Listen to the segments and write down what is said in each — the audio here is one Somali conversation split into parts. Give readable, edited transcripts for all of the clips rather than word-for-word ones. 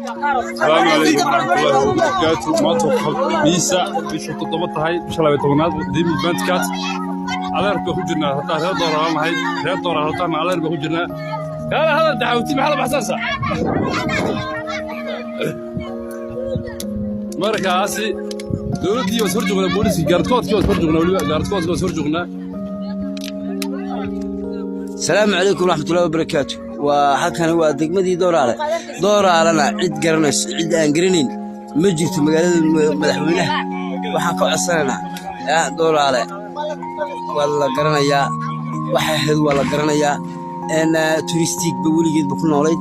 Asalaamu calaykum waraxmatullaahi wabarakaatu. Maanta Khamiisa, bisha 7 tahay, bisha 12aad, diimid. Adeer baa ku jirnaa. Haddaan reer Doolaal nahay, reer Doolaal haddaan, adeer baa ku jirnaa. Kaala hadal daxawti, maxaa la baxsanaysaa? Markaasi dowladdii waa is hor joognaa, booliskii gaardkoodkii waa is hor joognaa, weliba gaardkoodkii waa is hor joognaa. Asalaamu calaykum waraxmatullahi wabarakaatu. Waa halkani, waa degmadii Dooraale. Dooraalena cid garanayso, cid aan garanayn ma jirto. Magaalada madaxweynaha waxaan ka codsanaynaa, yaa Dooraale waa la garanayaa, waxay ahayd waa la garanayaa. Touristique ba weligeedba ku noolayd,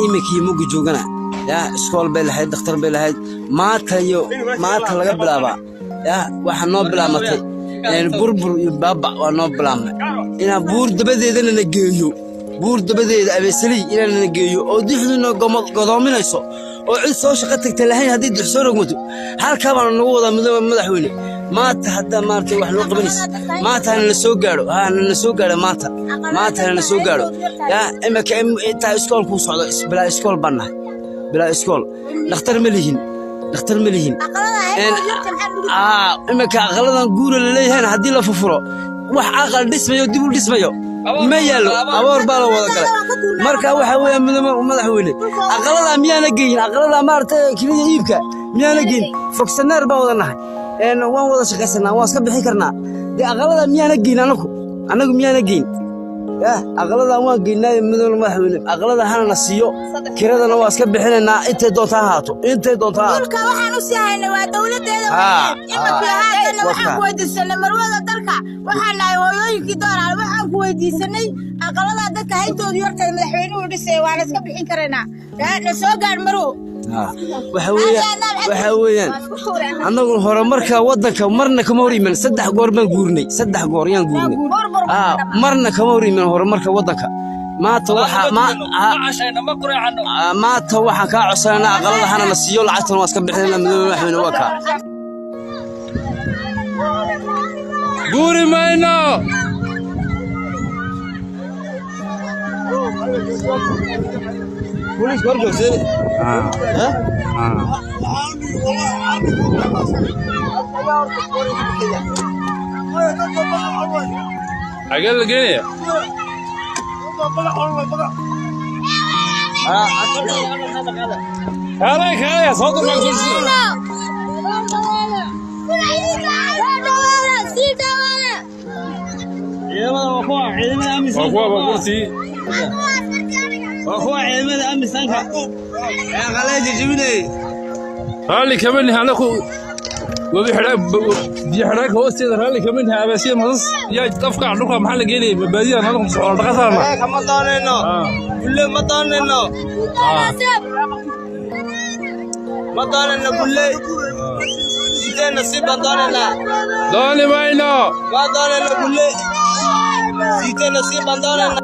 iminkii mugga joogana yaa iskool bay lahayd, dhakhtar bay lahayd. Maanta iyo maanta laga bilaabaa yaa waxaa noo bilaabmatay burbur iyo baabac. Waa noo bilaabmay inaan buur dabadeedana na geeyo, buur dabadeeda Abeesaley inaanana geeyo oo dixduna godoominayso oo cid soo shaqo tagta lahayn. Haddii dix soo rogmato, halkaa baana nagu wadaa. Midooba madaxweyne, maanta haddaa maaragtay wax noo qabanaysa, maanta hana na soo gaadho, ha nana soo gaadho maanta, maanta hana na soo gaadho. Yaa imika intaa iskoolkuu socdo, bilaa iskool baan nahay, bilaa iskool, dhakhtar ma lihin, dhakhtar ma lihin. Imika aqaladan guura laleeyahayna haddii la fufuro, wax aqal dhismayo dib u dhismayo ma yaallo, aboor baa la wada galay. Marka waxa weeya, midoobe madaxweyne, aqaladaa miyaana geyin? Aqaladaa maaragtay keliya iibka miyaana geyin? Fonctionnaire baan wada nahay, waan wada shaqaysanaa, waan iska bixin karnaa. Dee aqaladaa miyaana geyn? Anagu miyaana geyn? Yah, aqaladan waan geynaayo. Midoobe madaxweyne, aqalada hana na siiyo, kiradana waa iska bixinaynaa, intay doonta ha ahaato, intay doonta ha ahaato. Dhulka waxaan u sii haynay waa dowladeeda. Imakii haatana waxaan ku weydiisanay marwada dalka, waxaan nahay hooyooyinkii Dooraal, waxaan ku weydiisanay aqaladaa dadka hayntoodu yartay madaxweynuhu dhisay, waana iska bixin karaynaa. Na soo gaadh, marwo. Waxa weeyaan annagu horumarka waddanka marna kama hor iman. 3 goor baan guurnay, 3 goor yaan guurnay, marna kama hor iman horumarka waddanka. Maanta waxa maanta waxaan kaa codsanaynaa aqalada hana na siiyo, lacagtana waa iska bixinayna. Midoobe madaxweyne, waa kaa. Guuri mayno. Xagee la geenaya? Kaalay, kaalay, soo durmaan, soo sida. Waa kuwa baabuurtii. Waa kuwa ciidamada amisanka ee qalay jijibinay. Raalli kama nihi anaku webi xidhaa, biyo xidhaanka hoosteeda raalli kama nihi. Abeesiya, masas yaa afka dhulka. Maxaa la geenayay? Baadiyahan anaku xoolo dhaqataana. Ma doonayno bulle, ma doonayno, ma doonayno bulle. Sidee nasiib baan doonaynaa. Dooni mayno. Ma doonayno bulle, sidee nasiib baan doonaynaa.